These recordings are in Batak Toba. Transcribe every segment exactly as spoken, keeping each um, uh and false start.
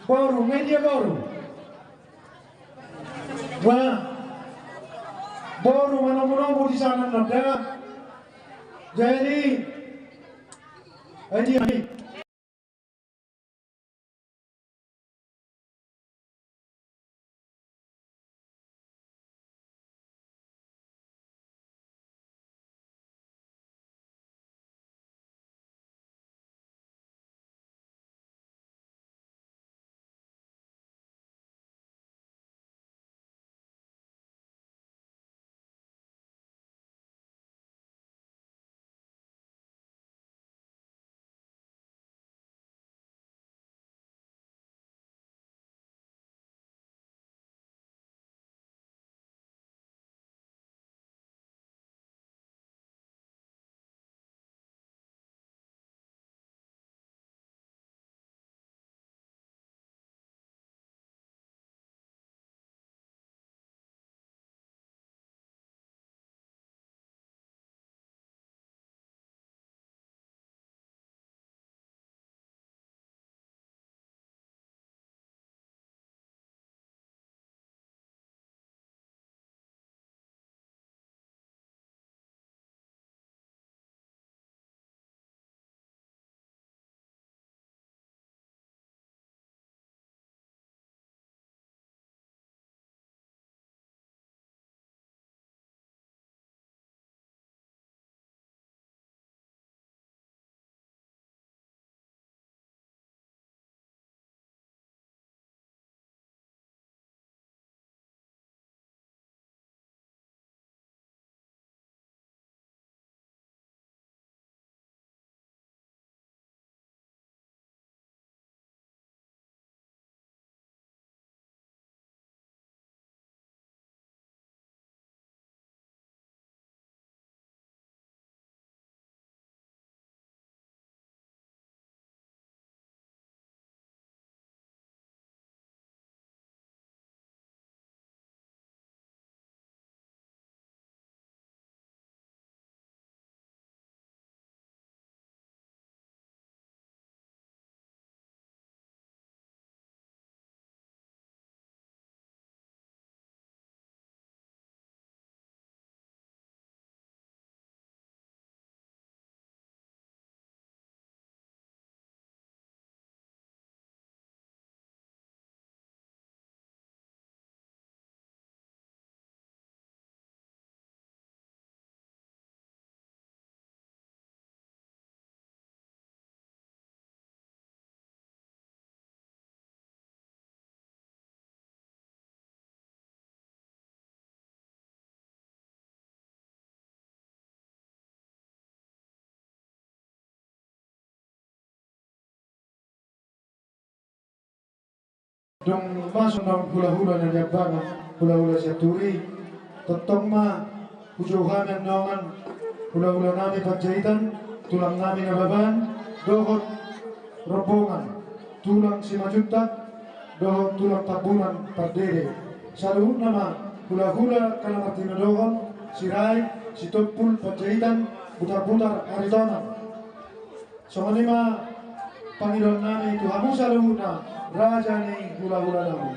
Boru, media boru. Wah, boru manomu-nomu di sana nanda. Jadi, jadi. Dung masuk na hula-hula na niambangan, hula-hula Sianturi, tongtong ma hujou hami annon hula-hula nami Panjaitan, tulang nami Nababan, dohot rombongan tulang Simanjuntak, dohot tulang Tambunan Pardede. Saluhutna ma hula-hula Kalamartinodohon, Sirait, Sitompul, Panjaitan, Butar-butar, Aritonang. Songon i ma pangidoan nami tu hamu saluhutna, raja ni hula-hula nami.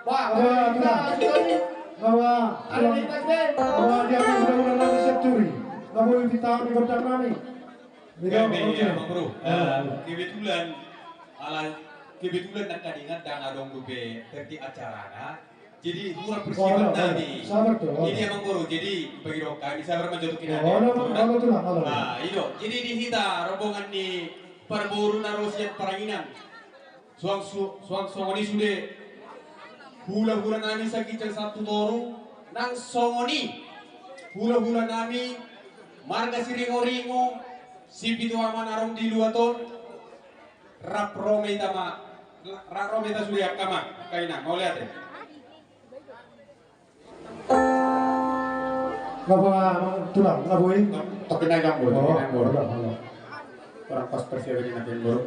Bah, bah, bah, bah. Bah, bah, bah, dia hula-hula nami Sianturi. Bah, bah, bintang di gondang nami. Kami, oke. Ya, Bang Bro. Eh, kebetulan, ala, kebetulan nangkaningan ndang adong dope tertib acarana. Jadi, hurang persiapan nami. Sabar tu, jadi, Amang Boru, jadi, bagi roha kami, sabar ma jo tu kinana. Olo, olo, tulang, olo. Nah, i do. Jadi, di hita, rombongan ni parboru na ro sian Paranginan. Suang su-, suang songon i sude. Hula-hula nami saginjang sahat tu toru, nang songon i. Hula-hula nami, marga Siringo-ringo, Sipitu Ama na adong di luat on. Rap ro ma hita ma, rap ro ma hita sude angka amang, angka inang, mauliate. Nga boi, tulang, nga boi. Topi nai, Amang Boru, topi nai, Amang Boru. Kurang pas persiapan ni, Amang Boru.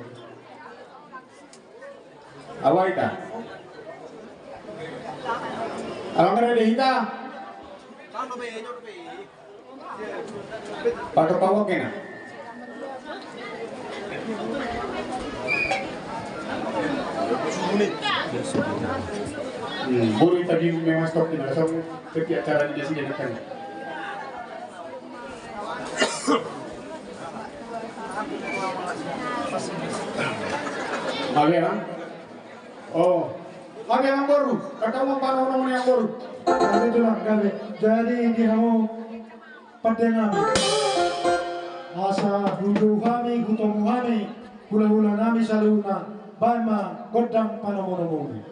Awa hita. Awa, nga rade hita. Patok pawak kena. Hmm, boru i tadi memang stok di mana, stok setiap acara di sini kan. Mage, Amang? Oh. Mage, Amang Boru, kata mau pano nang ni Amang Boru. Nah, itulah kami. Jadi di hamu pande nami, asa hujou hami, hutemu hami, hulahula nami saluhutna, baen ma gondang panomunomu.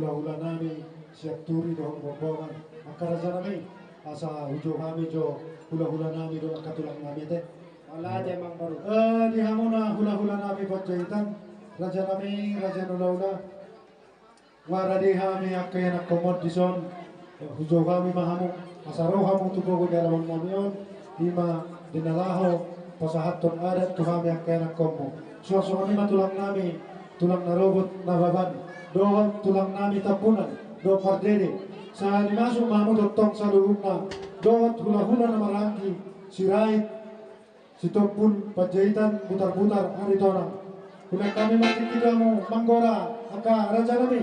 Hulahulanami Sianturi dohot Bombongan, angka rajanami, asa hujou hami jo hulahulanami dohot angka tulangnami, ate. Ala ate, amang boru. Eh, di hamuna hulahulanami Panjaitan, rajanami, raja ni hulahula. Maradi hami angka ianakhonmon dison, hujou hami ma hamu, asa ro hamu tu pogu ni alaman nami on, ima di na laho pasahathon adat tu hami angka ianakhonmon. Suang songon i ma tulangnami, tulang Narobot Nababan, dohot tulangnami Tambunan dohot Pardede. Sai masuk ma hamu tongtong saluhutna, dohot hulahula na maranggi, Sirait, Sitompul, Panjaitan, Butarbutar, Aritonang. Hulehon hami ma tingki tu hamu manggora angka rajanami,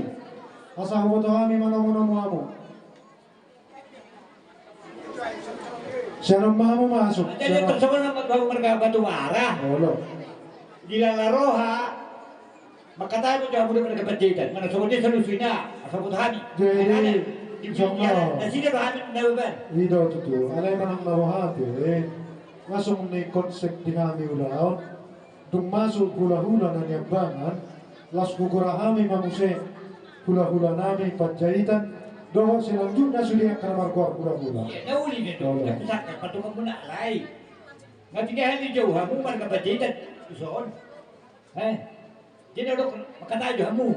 asa huboto hami manomunomu hamu. Sian on ma hamu masuk. Jadi sian on. Tersebut nama bau marga Batubara. Olo. Di lala roha. Mangkatai ma jo hamu dohot marga Panjaitan, manang songon dia solusi na, asa huboto hami. Jadi, nasida do hami na beban. I do tutu, alai manang na roha pe, langsung ni konsep di hami ulaon, dung masuk hulahula na niambangan, laos hugora hami ma muse hulahulanami Panjaitan, dohot selanjutna sude angka na margoar hulahula. Ia, na uli na do, na pusaka, patungan muna alai. Nga tinggal hami jo hamu marga Panjaitan, ison. Eh, jadi adong mangkatai jo hamu.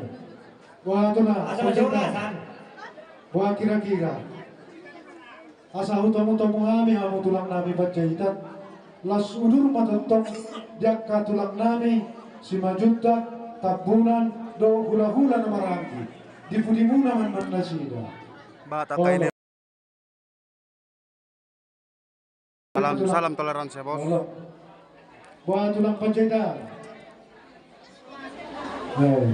Boha tu na, asa masuk Panjaitan. Boha kira-kira. Asa hutomutomu hami hamu tulangnami Panjaitan. Laos udur ma tongtong di angka tulangnami Simanjuntak, Tambunan, dohot hulahula na maranggi. Di pudimuna ma nasida. Ba, tata ini. Salam, salam toleransi ya, Bos. Halo. Buat tulang Panjaitan. Eh.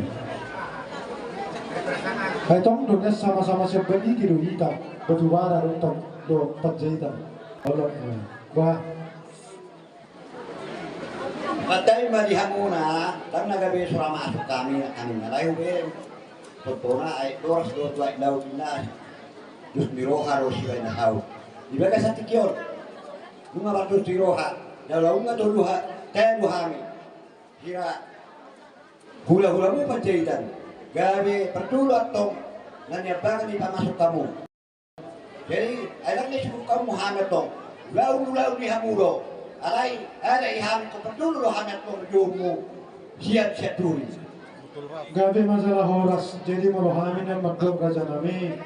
Hai tong do, sama-sama siap bagi do hita. Batubara do tong do Panjaitan. Halo. Eh. Bah. Matai ma di hamuna, tang na gabe sura masuk hami, hami na laho be. Fontona aek doras do tu aek laut i na. Dos ni roha do sibaen hau. Di bagasan tingki on. Nunga mardos ni roha. Jala nunga tolu ha, tolu hami. Hira hulahulamu Panjaitan. Gabe pardulu antong na niambangan i pamasuk hamu. Jadi, ai ndang na isungkun hamu hami antong. Ulaon, ulaon ni hamu do. Alai, alai hami tu pardulu do hami antong jomu sian Sianturi. Gabe masalah horas, jadi molo hami na mandok rajanami,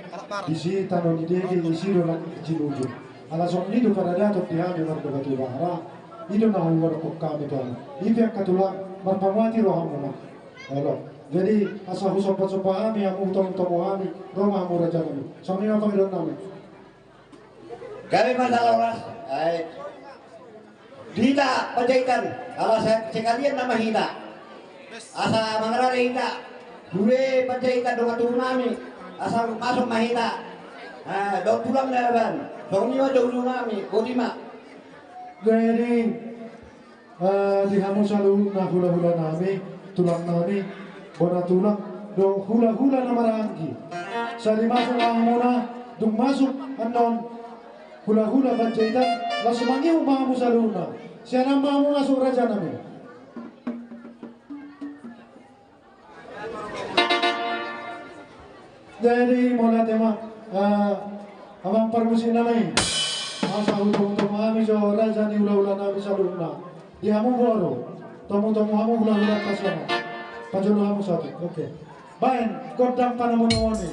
disi tano ni dege, disi do lagi kecil ujung. Ala songon i do paradaton di hami marga Batubara. I do na huadopkon hami tu hami. I pe angka tulang marpanguati rohamuna. Olo. Jadi, asa husombasomba hami, hamu hutomutomu hami, ro ma hamu rajanami. Songon i ma pangidoannami. Gabe ma jala horas. Ai. Di hita Panjaitan, ala sa-, sekalian nama hita. Asa mangarade hita. Sude Panjaitan dongan tubu nami. Asa masuk ma hita. Ah, dohot tulang Nababan. Songon i ma jo ujungnami. Boti ma. Jadi, Eh, di hamu saluhutna hulahulanami, tulangnami, bona tulang, dohot hulahula na maranggi. Sai masuk ma hamuna, dung masuk annon hulahula Panjaitan, laos mangihut ma hamu saluhutna. Sian on ma hamu masuk rajanami. Jadi, mauliate ma, eh, amang parmusiknami. Asa hutomutomu hami jo raja ni hulahulanami saluhutna. Di hamu boru, tomutomu hamu hulahula ta songon. Pajolo hamu satu. Oke. Baen gondang panamonoon i.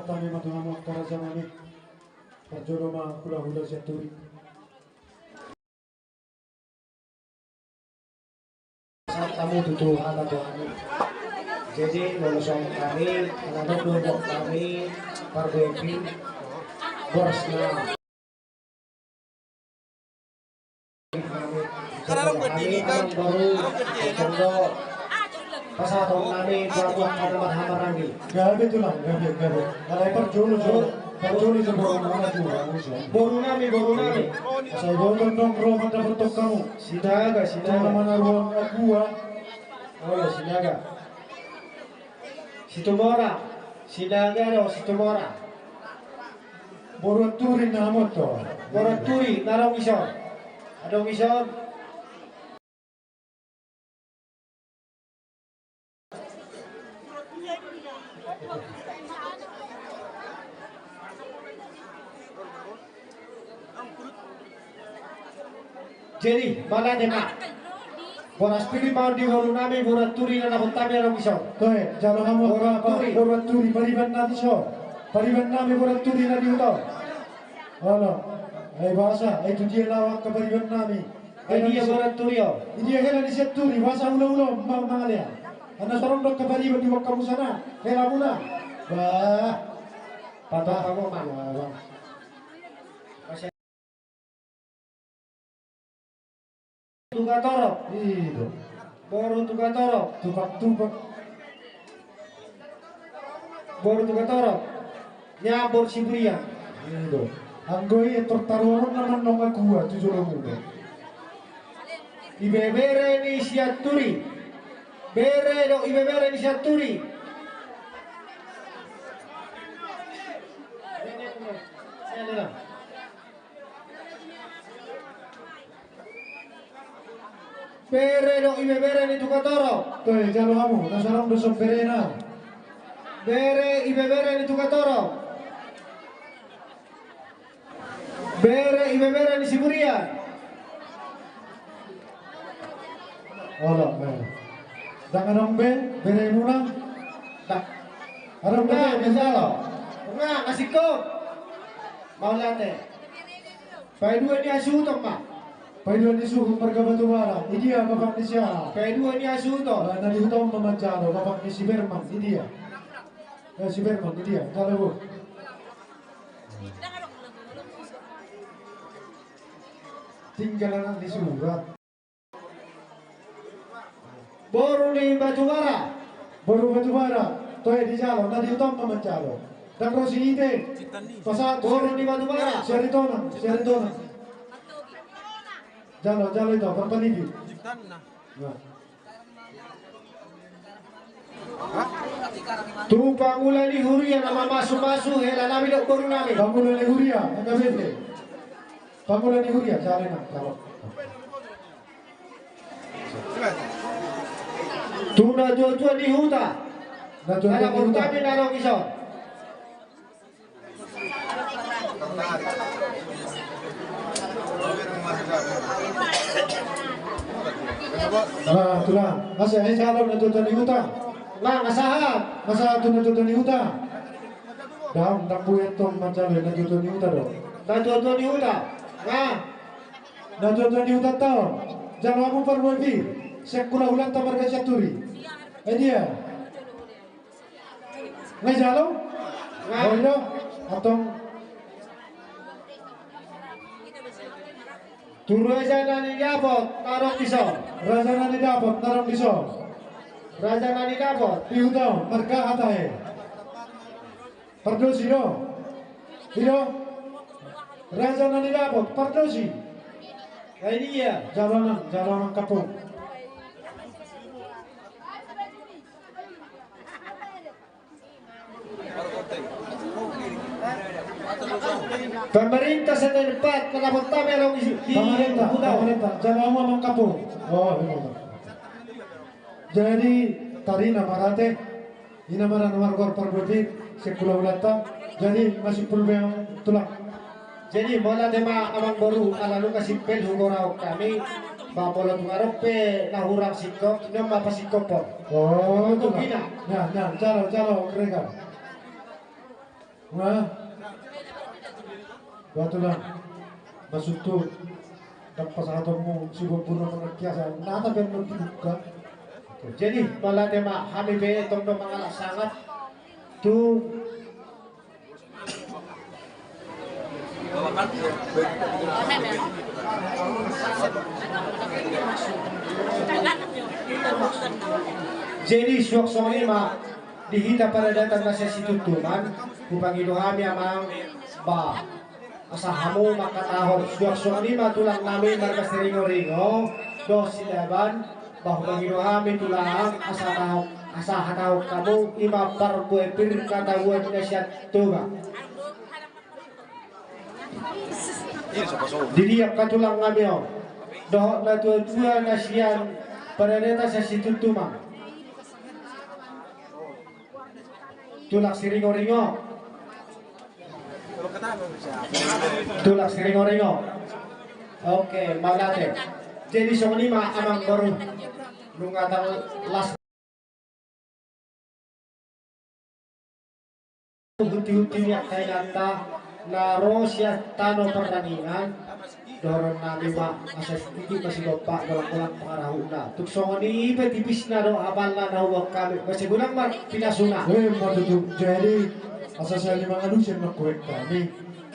Tami ma tu hamu angka raja nami. Parjolo ma hulahula sian Turi. Sahat hamu tu Tuhan, Tuhan. Jadi, molo songon hami, ala nunga do hami, pargonsi, boras na. Hami, hami, amang boru, amang boru. Pasahat hami, buat-buat, hami, hami. Gabe tulang, gabe, gabe. Alai parjolo jo, parjolo jo boru nami, boru nami. Boru nami, boru nami. Asa iboto ndang ro mandapothon hamu. Sinaga, Sinaga. Tulang mana ruang agua. Olo, Sinaga. Situmorang, Sinaga do Situmorang. Boru Turi na hamu do. Boru Turi, na adong dison. Adong dison. Jadi, mauliate ma. Boras piga ma on di boru nami, boru Turi na dapot hami adong dison. Toe, jalo hamu boru Turi. Boru Turi, pariban nami dison. Pariban nami boru Turi na di huta on. Olo. Ai boasa, ai tu dia laho angka pariban nami. Ai dia boru Turi on. Idia hela ni sian Turi, boasa hulahula, ma-, mangalea. Anna sorong do angka pariban di bangka musana, hela muna. Bah. Patah kamu ma. Bah, bah. Tugatorop. I do. Boru Tugatorop. Tupak-tupak. Boru Tugatorop. Nia boru Siburian. I do. Anggo i tor taruhon nama nong agua tu jolomu do. Ibebere ni sian Turi. Bere do ibebere ni sian Turi. Bere do ibebere ni Tugatorop. Toe, jalo hamu, na sorong do son berena. Bere ibebere ni Tugatorop. Bere ibebere ni Siburian. Olo, bere. Ndang adong be, beremuna. Ndang. Adong be, be jalo. Nga, nga singkop. Mauliate. Paidua ni hasuhuton ma. Paidua ni suhut marga Batubara. Idia bapak ni si aha? Paidua ni hasuhuton. Na di huta on ma manjalo, bapak ni si Berman. Idia. Eh, si Berman, idia. Jalo, bo. Tinggal anak ni surat. Boru ni Batubara. Boru Batubara. Toe dijalo, na di huta on ma manjalo. Ndang ro si ite. Pasahat boru ni Batubara. Si Aritonang, si Aritonang. Jalo, jalo ito, parpanipi. Nah. Tu pangula ni huria na mamasumasu hela nami dohot boru nami. Pangula ni huria, H K B P. Pangula ni huria, jalo na, jalo. Tu natuatua ni huta. Natuatua ni huta. Ala boru nami na adong dison. Nah, tulang. Masa, eh, jalo natuatua ni huta. Nah, nga sahat. Nga sahat tu natuatua ni huta. Dang, dang buat tong manjalo natuatua ni huta do. Natuatua ni huta. Nah. Natuatua ni huta taon. Jalo hamu parbue pir. Sian hulahulanta marga Sianturi. Eh, dia. Nga jalo? Nga. Oi do, antong. Tu raja na nidapot, na adong dison. Raja na nidapot, na adong dison. Raja na nidapot. Di huta on, marga aha tahe? Pardosi do. I do. Raja na nidapot, Pardosi. Ai dia. Jalo nang, jalo nang kampung. Pemerintah setempat, kenapa tame along isi? Pemerintah, pemerintah. Jalo hamu amang kampung. Oh, iya. Jadi, tarina ma rate. Ina ma na margoar parbue pir, sian hulahulanta. Jadi, masimpul be, tulang. Jadi, mauliate ma amang boru, ala nunga simpel hugorahon hami, ba molo tung adong pe na hurang singkop, nion ma pasingkophon. Oh, tulang. Nah, nah, jalo, jalo, Regar. Nah, kebetulan, maksudku, dapat pasahatonmu si Bobo na mangerti asa nata pe na dibuka. Jadi, mauliate ma, hami pe tong do mangalap sangap tu. Jadi, suang songon i ma di hita paradatan na sian Situntuman, hupangido hami amang, ba, asa hamu mangkatahon, suang songon i ma tulang nami marga Siringoringo dohot Silaban, ba hupangido hami tulang, asa tahu, asa hatahon hamu, i ma parbue pir na tabuan na sian Toba. Di dia angka tulang nami on, dohot na tua-tua na sian paradatan sian Situntuman. Tulang Siringoringo. Tulang Siringoringo. Oke, mauliate. Jadi songon i ma amang boru. Nunga tang las. Hunti-hunti ni angka inanta na ro sian tano parnanginan. Dohonon nami ma, asa sititi ma sigompa, golang-golang pangarahutna. Tung songon i pe tipisna do apalna na huboan hami, mase godang ma pinasuna. Eh, ma tutu. Jadi, asa sahali mangalusi na huboan hami,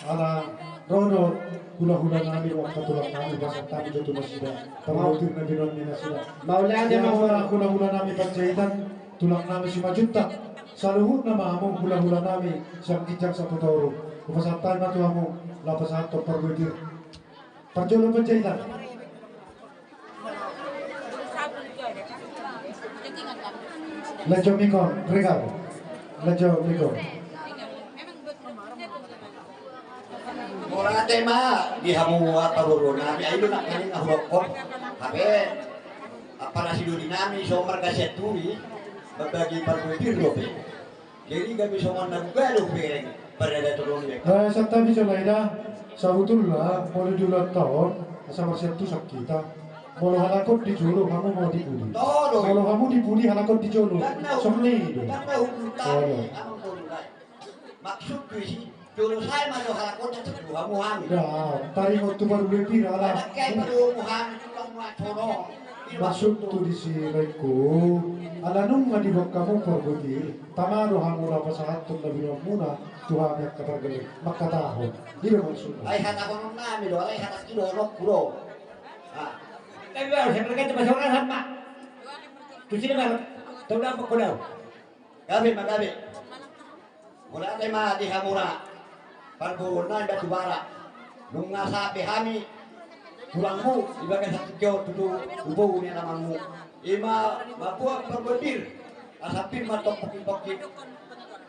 ala ro do hula-hula nami, ro angka tulang nami, pasahat hami jo tu nasida. Parhobir na binoan ni nasida. Mauliate ma. Ia ma hula-hula nami Panjaitan, tulang nami Simanjuntak. Saluhutna ma hamu hula-hula nami sian ginjang sahat tu toru. Hupasahat hami ma tu hamu, laho pasahathon parbue pir. Parjolo Panjaitan. Lajong mikon, Regar. Lajong mikon. Mauliate ma di hamu angka boru nami, ai do nangkaning na hudokkon. Hape, apa na sidoli nami, so marga Sianturi, mambagi parbue pir dope. Jadi gabe songon na buga dope paradatan on. Eh, santabi jo lae da, sabutulna molo di ulaonta on, asa marsiantusan hita. Molo halak on di jolo, hamu ma di pudi. Molo hamu di pudi, halak on di jolo. Songon i do. Tanda hukum tadi, amang boru nai. Maksudku disi, jolo sae ma jo halak on, na jolo hamu hami. Da, taringot tu parbue pir ala. Maksudku disi, laengku, ala nunga diboan hamu parbue pir, tama do hamu laho pasahathon na binoanmuna tu hami angka pargeleng, mangkatahon. I do maksudna. Ai hatahonon nami do, ai hatangki dohononku do. Ah. Tapi baru saya berkata bahasa orang sama. Tu sini baru. Tahu dah apa kau dah? Gabe ma, gabe. Mauliate ma di hamuna parboruon nami Batubara. Nunga sahat be hami tulangmu di bagasan tingki on tutu, ubo ni alamanmu. I ma mamboan parbue pir. Asa pir ma tong pongki-pongki.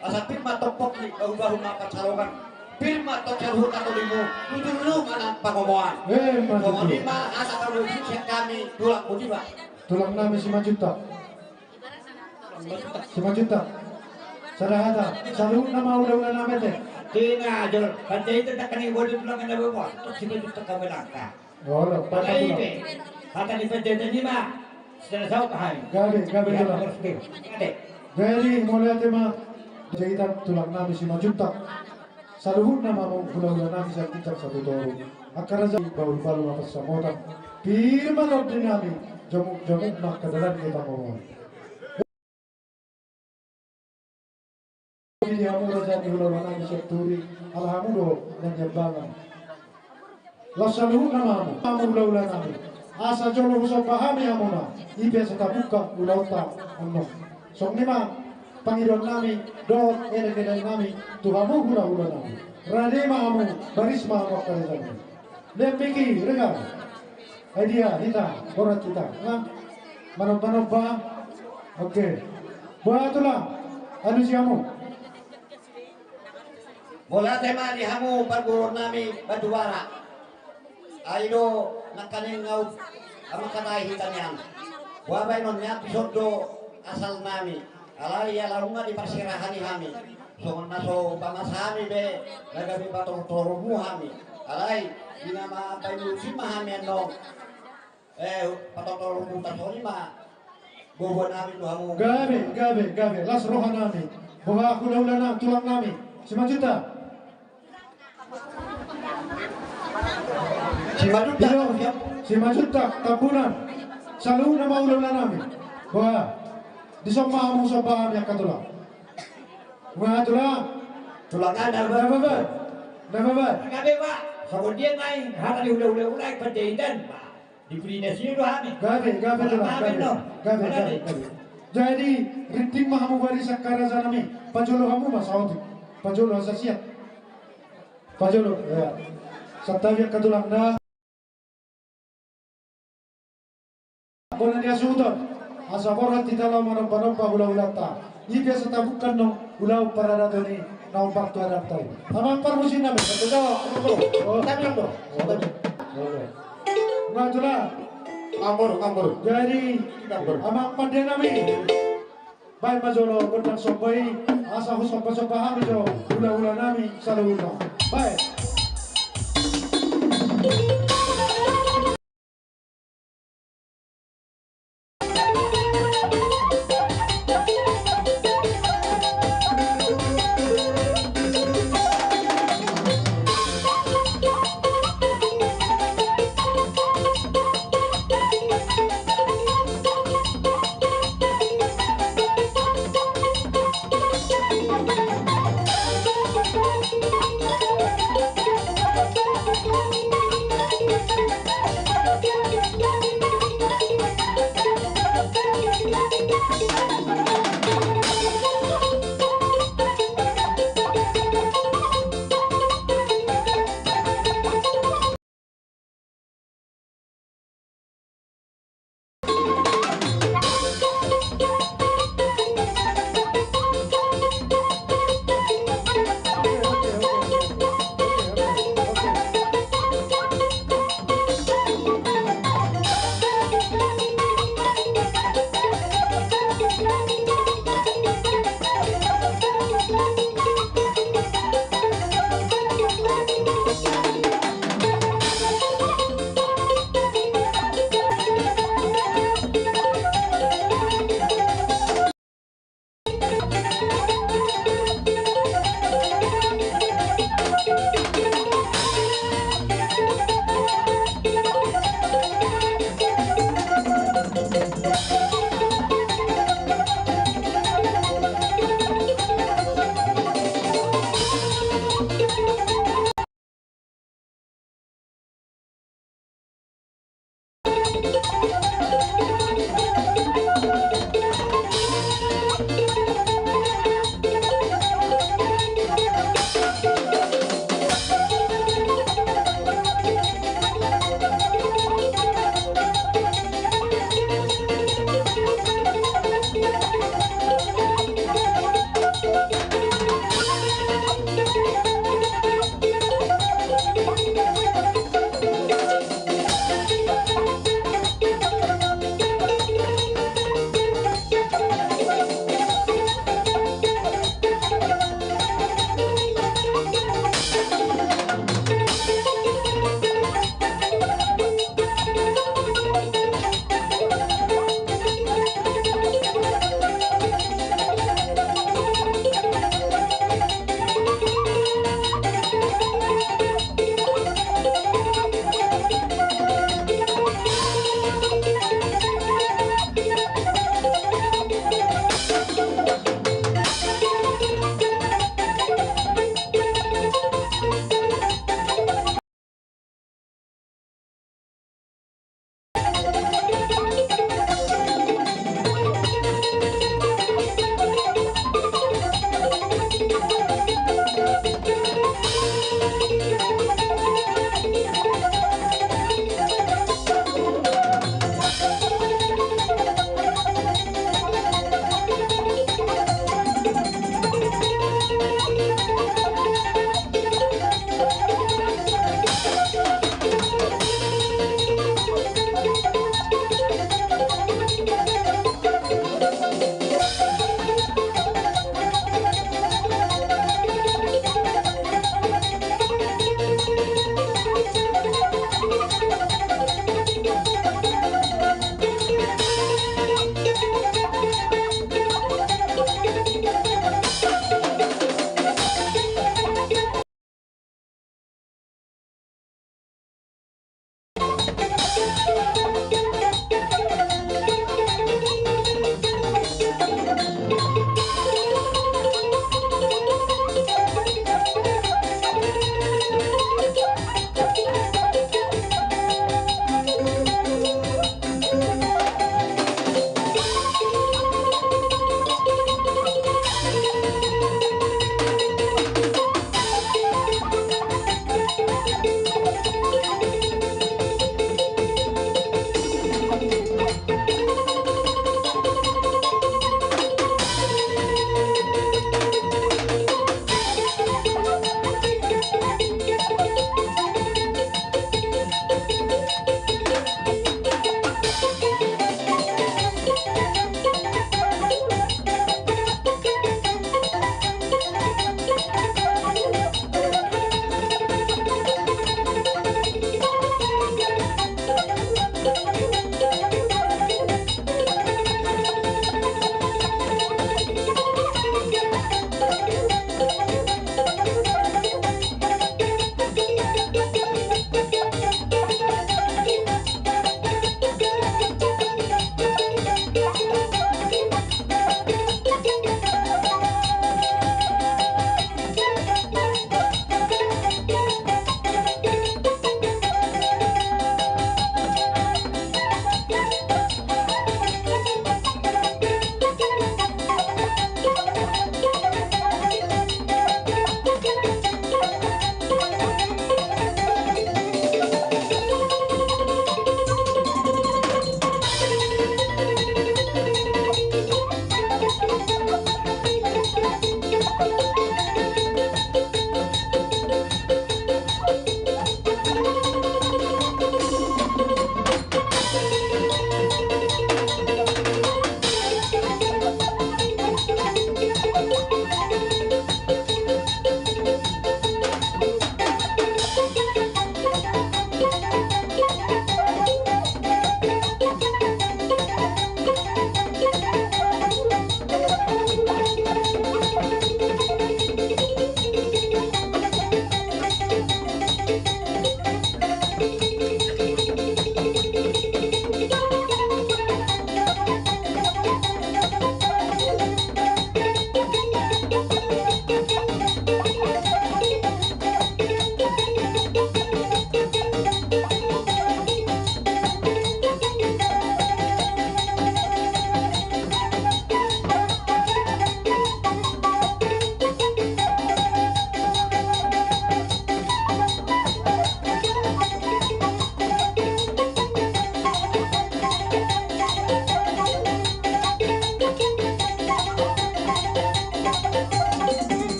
Asa pir ma tong pongki, bahu-bahu ma pansalongan. Pir ma tong saluhut na tolimu. Tutu ma nang pangomoan. Eh, ma tutu. Songon i ma hata parbue pir sian hami tulangmu, di ma. Tulang nami Simanjuntak. Simanjuntak. Sada hata, saluhutna ma hula-hula nami ate. Tina, jolo, Panjaitan nangkaning bodo tulang na bemo, Simanjuntak kami langka. Olo, Panjaitan. Hata ni Panjaitan i ma, sada saut hami. Gabe, gabe tulang. Gabe. Jadi, mauliate ma, Panjaitan tulang nami Simanjuntak. Saluhutna ma hula-hula nami sian ginjang sahat tu toru. Angka raja i bahul-bahul ma pansamotan. Pir ma tondi nami, jomuk-jomuk ma angka dalan ni pangomoan. Di hamu raja ni hula-hula nami Sianturi, ala hamu do na niambangan. Laos saluhutna ma hamu, hamu hula-hula nami. Asa jolo husomba hami hamuna, i pe asa tabuka ulaonta annon. Songon i ma pangidoan nami dohot elek-elek nami tu hamu hula-hula nami. Rade ma hamu, baris ma hamu angka raja nami. Lembiki, Regar. Ai dia hita, borat hita. Nah, manomba-nomba. Oke. Boha tulang, alusi hamu. Mauliate ma di hamu parboruon nami Batubara. Ai do nangkaning ahu, amang, hata hita nian. Boha baenon nian, dison do asal nami. Alai ala nunga diparserahan i hami. Songon na so pamasa hami be, na gabe patortormu hami. Alai di na ma paimulutsi ma hami annon. Eh, patortormu tarsongon i ma. Boha nami tu hamu. Gabe, gabe, gabe. Las roha nami. Boha hula-hula nami, tulang nami. Simanjuntak. Simanjuntak. Iyo, Simanjuntak, Tambunan. Saluhutna ma hulahula nami. Bah, dison ma hamu somba hami angka tulang. Bah, tulang. Tulang, na babar. Na babar. Gabe, Pak. Songon dia ma i hata ni hulahula, hulahula Panjaitan, Pak. Di Purina sini do hami. Gabe, gabe, tulang, gabe. Gabe, gabe, gabe. Jadi, rinting ma hamu barisan raja nami. Pajolo hamu ma saotik. Pajolo asa siap. Pajolo, ya. Santabi angka tulang na. Bona ni hasuhuton. Asa borhat hita laho manomba-nomba hulahulanta. I pe asa tabungka annon ulaon paradaton i na hombar tu adanta i. Amang parmusik nami. Betul. Oh, tapi, Bro. Oh, tapi. Bah, tulang. Ngambur, ngambur. Jadi, ngambur. Amang pande nami. Baen ma jolo gondang somba i, asa husomba-somba hami jo hulahula nami saluhutna. Baen.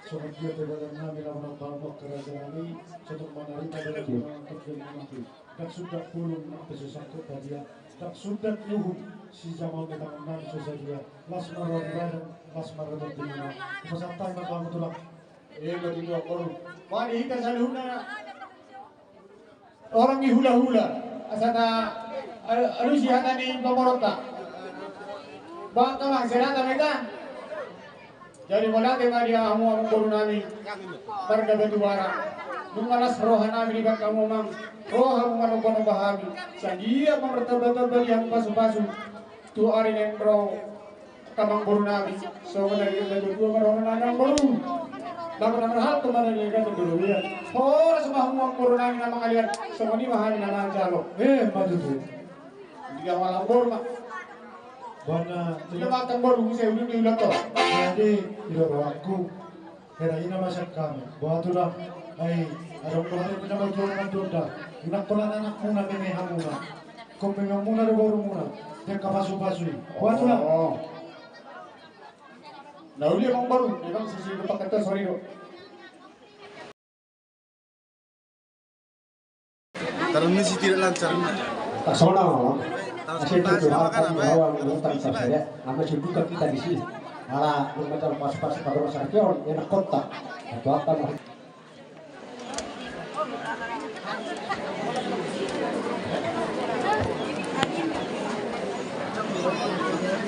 Songon dia pe badan nami na manambahon karajaan nami, songon manarita badan nami. Ndang sundat bulung na pe so sangkut badia, ndang sundat uhum sijamaon ni tangan nami so sadia. Las ma roha di badan, las ma roha di tingki. Hupasahat hami ma tu hamu tulang. Ima tutu amangboru. Wah, di hita saluhutna. Orang ni hulahula, asa ta al-, alusi hata ni pamoruonta. Bahen ma serata ma hita. Jadi mauliate ma di hamu amangboru nami marga Batubarang. Nunga las roha nami dibahen hamu amang. Roha hamu manongkonomba hami. Sadia ma martambatamba di hamu pasupasu tu ari naeng ro. Amangboru nami, songon na nidok ni natuatua ma roha nami amangboru. Laho na marhalto ma na nidok ni natuatua. Horas ma hamu amangboru nami na mangalean, songon i ma hami na manjalo. Ima tutu. Dia ma amangboru ma. Bona. Dia ma amangboru, muse ulu ni ulaon to. Jadi, ilo rohangku. Hera ina ma sian hami. Boha tulang, ai, adong do hami na marjual mandonda. Unang pola anakmuna meme hamuna. Ingkon meme hamuna do borumuna. Ndang pasu-pasu i. Boha tulang. Oh. Na uli amangboru, memang sisi depan kata sorry do. Tarmisi tidak lancar. Tak sono. Asa itu Tuhan, kami bawa menurut tadi saya. Nama sih buka kita di sini. Ala, belum ada pas-pas pada masa kecil, enak kota. Atau apa, Bang?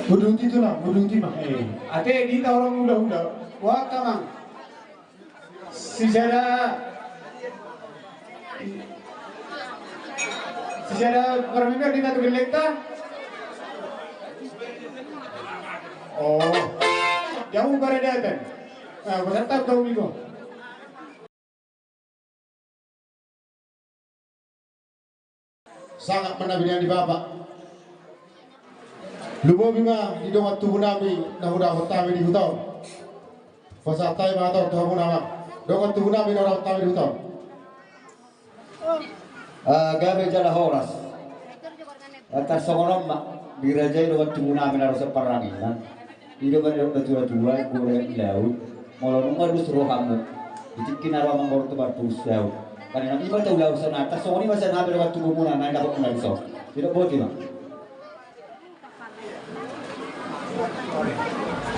Uduti tulang, uduti, Bang. Eh, ate di hita orang hulahula. Wah, tamang. Sisada, sisada parmember di na tu gellengta. Oh, jauh baradatan. Nah, peserta tahu minggu. Sangap ma na binahen ni Bapa. Lumobi ma di dongan tubu nami na hudapot hami di huta on. Pasahat hami ma tu hamuna ma. Dongan tubu nami na hudapot hami di huta on. Ah, gabe jala horas. Tarsongon on ma, dirajai dongan tubu nami na ro sian parranginan. I do ma nidok ni natuatua, gora i laut. Molo nunga dos rohamu, di tingki na ro amangboru tu marpulus laut. Kan i ma taulahon sonari, tarsongon i ma sian hami dongan tubumuna na dapot muna dison. Didok boti ma.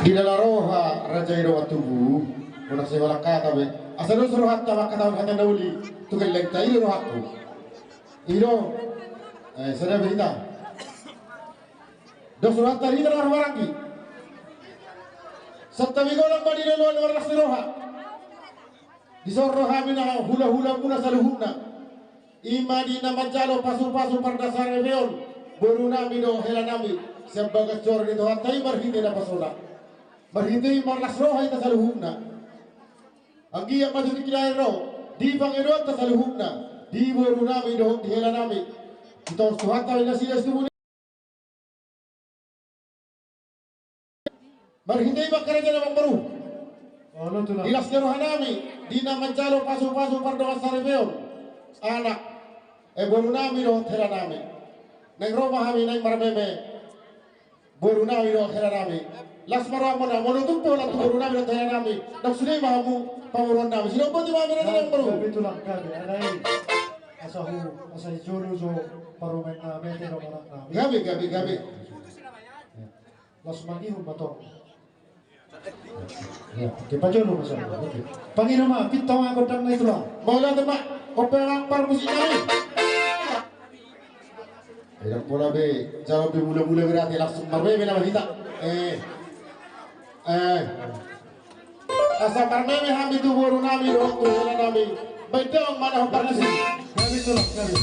Di na roha raja i dongan tubu, unang sai holan hata be. Asa dos rohanta mangkatahon hata na uli tu gellengta, i do rohangku. I do, eh, sada be hita. Dos rohanta di hita na marhahamaranggi. Santabi godang ma di na loan marlas ni roha. Dison ro hami na hulahulamuna saluhutna. I ma di na manjalo pasupasu pardasarepeon boru nami dohot hela nami. Sian bagas joro ni Tuhanta i marhite napasona. Marhite i marlas roha hita saluhutna. Anggiat ma tu tingki na naeng ro di pangidoanta saluhutna, di boru nami dohot di hela nami. Sitongos Tuhanta ma nasida situbu ni. Marhite i ma karajana amangboru. Di las ni roha nami di na manjalo pasupasu pardongan saripeon anak, eh, boru nami dohot hela nami. Naeng ro ma hami naeng marmeme. Boru nami dohot hela nami. Las ma rohamuna, molo tung pe holan tu boru nami dohot hela nami, ndang sude ma hamu pamoruon nami. Sidok boti ma hami na amangboru. Gabe tulang, gabe, alai asa hu, asa i jolo jo parumaen nami, te do manang nami. Gabe, gabe, gabe. Las mangihut ma tong. Ya, oke, pajolo ma sian, oke. Pangido ma, pinta ma gondang na i tulang. Mauliate ma, ope amang parmusik nami. Ndang pola be, jalo be mulamula berarti langsung marmeme nama hita. Eh. Eh. Asa marmeme hami tu boru nami dohot tu hela nami. Baen damang ma na hombar nasi. Gabe tulang, gabe.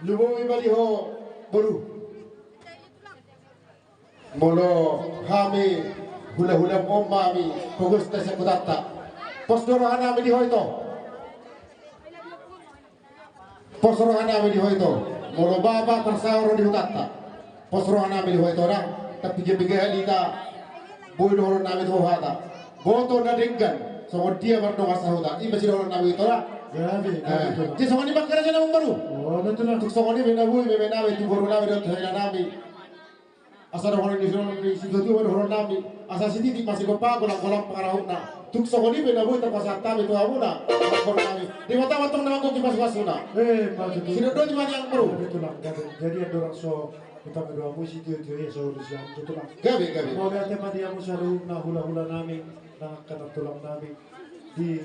Lumobi ma di ho, boru. Molo hami hulahulam on ma hami, pogos ta sian hutanta. Pos do rohanami di ho, ito. Pos rohanami di ho, ito. Molo bapa parsaor di hutanta, pos rohanami di ho, ito, da. Tapi dia bege hita, boi dohononnami tu ho hata. Boto na denggan, songon dia mardongan sahuta. I ma sidohononnami, ito, da. Jadi songon i ma, raja na mamboru. Tung songon i ma na boi, memenami tu borunami dohot tu inanami. Asa dohonon ni, dohonon ni situatua ma dohononnami, asa sititi ma sigompa, golanggolang pangarahutna. Tung songon i pe na boi tapasahat hami tu hamuna, dohononnami. Debata ma antong na manggohi pasupasuna. Eh, ma tutu. Sidodoti ma nian, boru. Jadi andorang so dipangido hamu sitiotio i, so urusan tutu, Tulang. Gabe, gabe. Mauliate ma di hamu saluhutna hulahulanami, nang angka nantulangnami. Di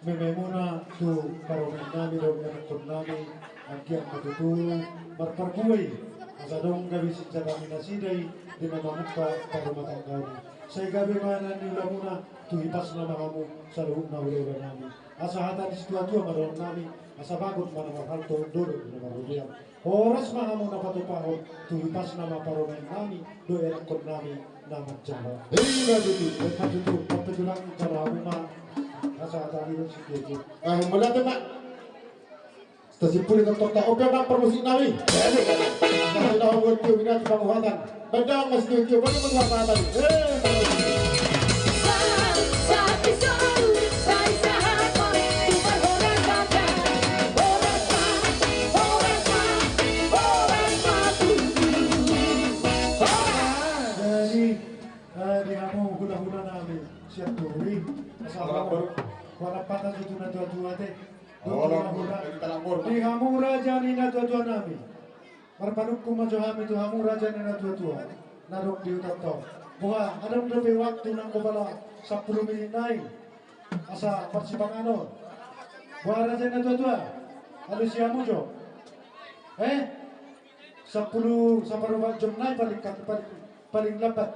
mememuna tu parumaennami dohot ianakkonnami, anggiat ma tutu marparbue i, asa adong gabe sinjatami nasida i di na mamungka parumatanggaon i. Sai gabe ma na niulamuna, tu hipasna ma hamu saluhutna hulahulanami. Asa hata ni situatua ma dohononnami, asa bagot ma na marhalto, dolok ma na marrobean. Horas ma hamu na patupahon, tu hipasna ma parumaennami dohot ianakkonnami na manjalo. Ima tutu. Ima tutu, tapi tulang jalo hamu ma. Asa hata ni do sitiotio. Ah, mauliate ma. Stasiun puli toktok ta, ope ma parmusiknami. Asa hita hamu tio bina tu panguhatan. Baen damang ma sitiotio, baen damang ma sitiotio. Eh, jadi, eh, di hamu hulahulanami, sian Turi, asa hula-hula. Hula-hula pata tutu na tuatua te. Hula-hula. Di hamu raja ni na tuatuanami. Marpanungkun ma jo hami tu hamu raja ni na tuatua na adong di hutanta on. Boha, adong dope waktu nanggo pala sampulu minit nai, asa marsipanganon. Boha raja ni na tuatua, alusi hamu jo. Eh? Sampulu saparopat jom nai paling, paling, paling lambat.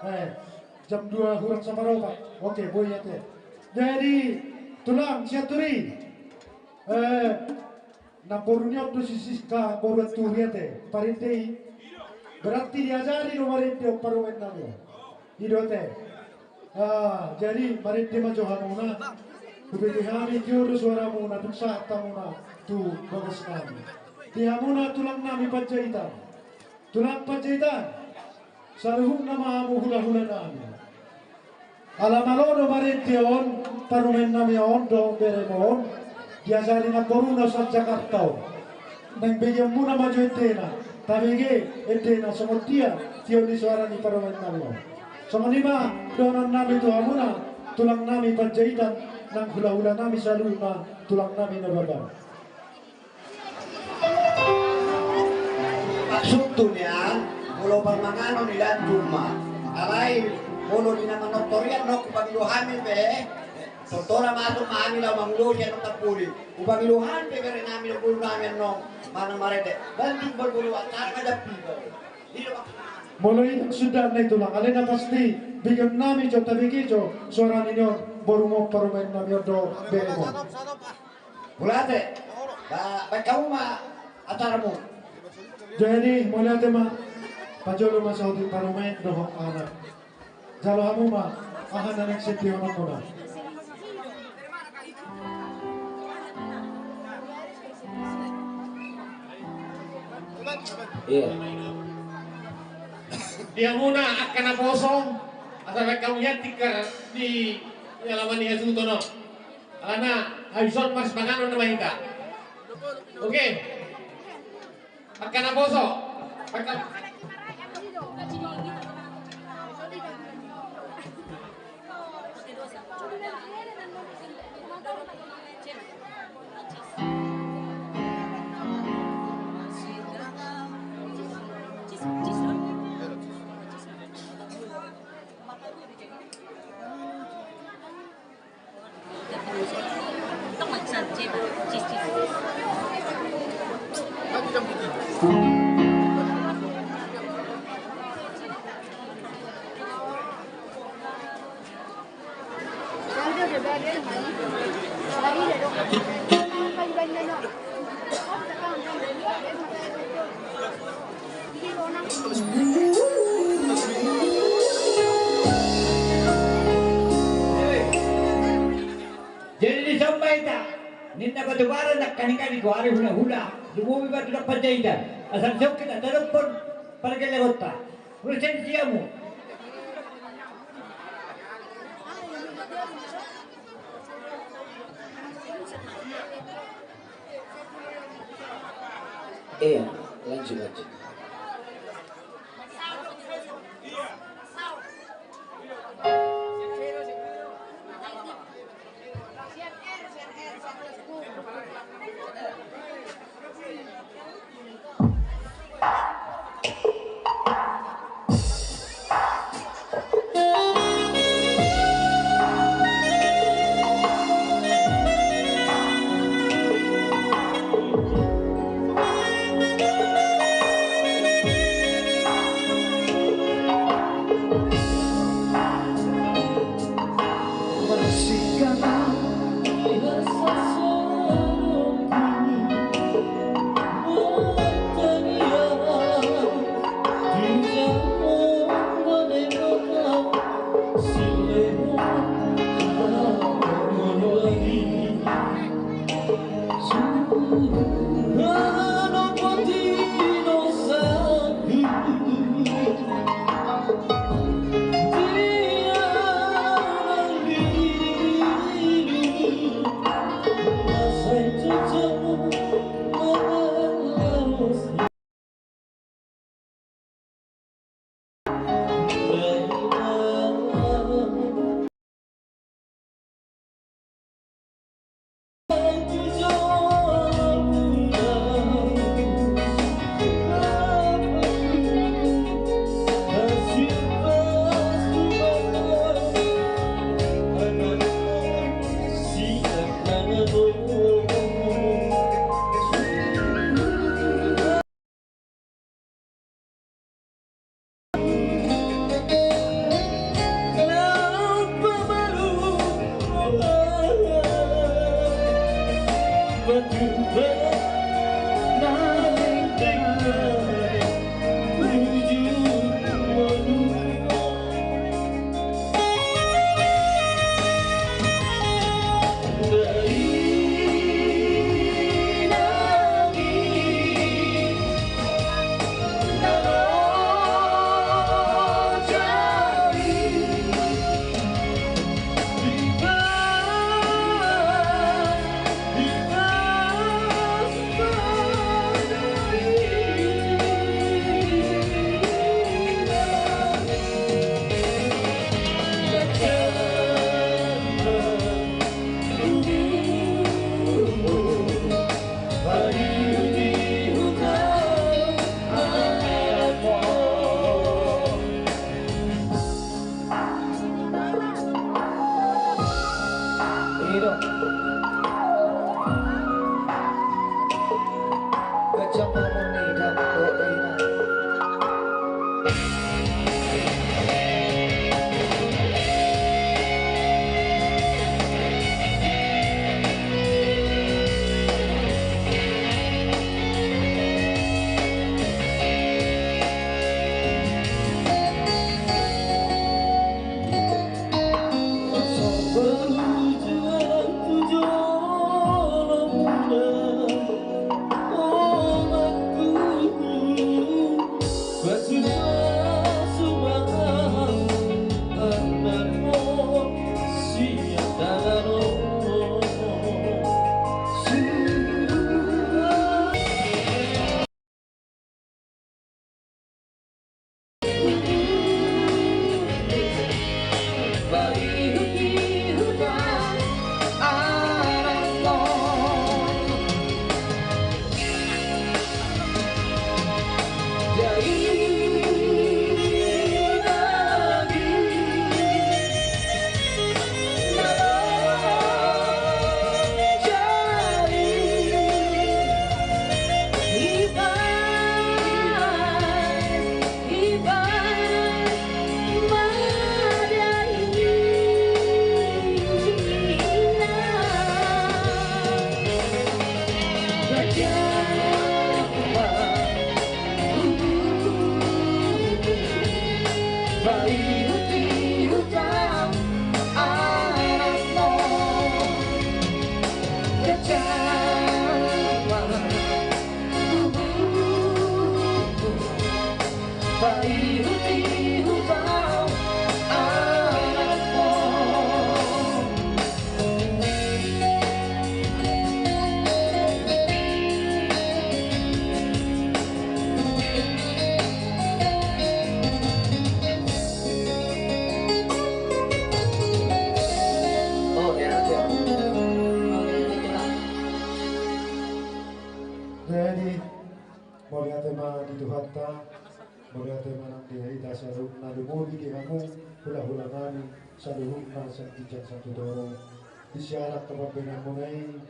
Eh, jam dua hurang saparopat. Oke, boi ate. Jadi, tulang sian Turi. Eh, Namboru ni on do si Siska boru Turi ate, parende i. Berarti diajari do marende on parumaennami on. I do ate. Ah, jadi marende ma jo hamuna. Hubege hami tio do suaramuna, dung sahat hamuna tu bagasnami. Di hamuna tulangnami Panjaitan. Tulang Panjaitan. Saluhutna ma hamu hulahulanami. Ala malo do marende on, parumaennami on dohot beremu on, diajari namboruna sian Jakarta on. Naeng begeonmuna ma jo endena, tabege endena songon dia tio ni suara ni parumaennami on. Songon i ma dohononnami tu hamuna, tulangnami Panjaitan, nang hulahulanami saluhutna, tulangnami Nababan. Maksudhu nian, molo parmanganon i landung ma. Alai, molo di na manortor i annon hupangido hami pe, tortor ma, masuk ma hami laho mangulosi annon tampuli. Hupangido hami pe berenami dohot borunami annon manang marende. Landung ma boru, antara ma jampi. Molo i suda na i tulang, alai na pasti begeonnami jo, tabege jo suara ni on, borumu on, parumaennami on dohot beremu on. Mauliate. Ba, baen hamu ma ataramu. Jadi, mauliate ma. Pajolo ma saotik parumaen dohot anak. Jalo hamu ma aha na naeng sitiotio muna. Iya. Di hamuna angka naposo, asa baen hamu hian tikar di alaman ni hasuhuton on. Alana habis on marsipanganon nama hita. Oke. Angka naposo. Angka Batu bara nangkaningan i, goari hulahula, lumobi batu nang Panjaitan. Asa songon i hita tadophon pargellengonta. Ulos sian siamu. Iya, lanjut, lanjut. Paihutihut au anakmu. Jadi, mauliate ma di Tuhanta, mauliate ma nang di hita saluhutna, lumobi di hamu hulahula nami saluhutna sian ginjang sahat tu toru. Di siaran angka pambahenanmuna i,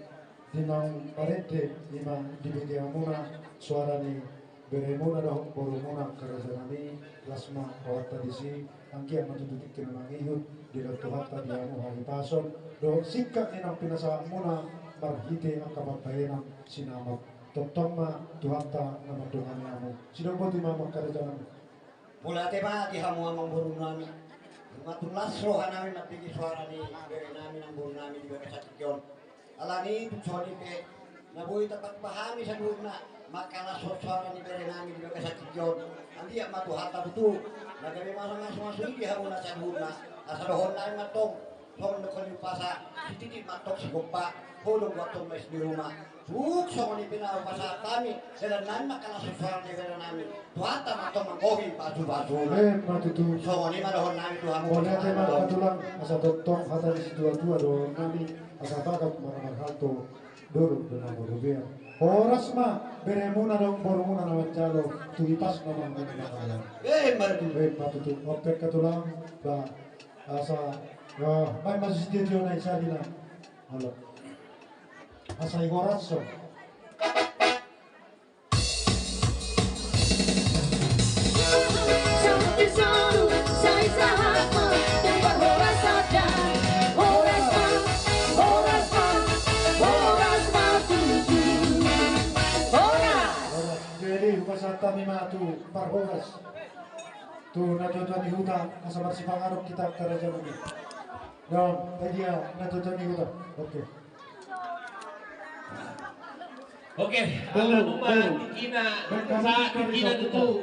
di naung marende i ma dibege hamuna soara ni beremuna dohot borumuna angka raja nami, las ma rohanta disi. Anggiat ma tutu tingki na mangihut dilehon Tuhanta di hamu hahipason dohot singkat ni naung pinasahatmuna marhite angka pambahenan sinamot. Tongtong ma Tuhanta na mandongani hamu. Sidok boti ma hamu angka raja nami. Mauliate ma di hamu amang boru nami. Nunga tung las roha nami mambege soara ni bere nami nang boru nami di bagasan tingki on. Alani i tung songon i pe na boi tapatupa hami saluhutna mangkalashon soara ni bere nami di bagasan tingki on. Anggiat ma Tuhanta tutu na gabe mamasu-masu i di hamuna saluhutna. Asa dohonon nami ma tong, songon dohonon ni umpasa, sititi ma tong sigompa, holong ma tong ma isi ni ruma. Tung songon i pe na hupasahat hami dalan nami mangkalashon soara ni bere nami. Tuhanta ma tong manggohi pasupasu. Emma tutu. Songon i ma dohonon nami tu hamu. Mauliate ma angka tulang, asa tongtong hata ni situatua dohonon nami, asa bagot ma na marhalto, dolok do na marrobean. Horas ma beremuna dohot borumuna na manjalo, tu hipas ma mangihut na kalan. Emma tutu. Emma tutu. Oke angka tulang, ba, asa, ah, baen ma sitio-tio na i sari na. Halo. Asa i horas so. Sai sahat ma, sai sahat ma, sai sahat ma, horas ma, horas ma, horas ma tutu. Horas. Horas. Jadi hupasahat hami ma tu parhoras, tu natuatua ni huta, asa marsipanganon hita angka raja nami. Dong, eh, dia natuatua ni huta. Oke. Oke, angka boru, boru, tingkina, boru. Sa tingkina tutu.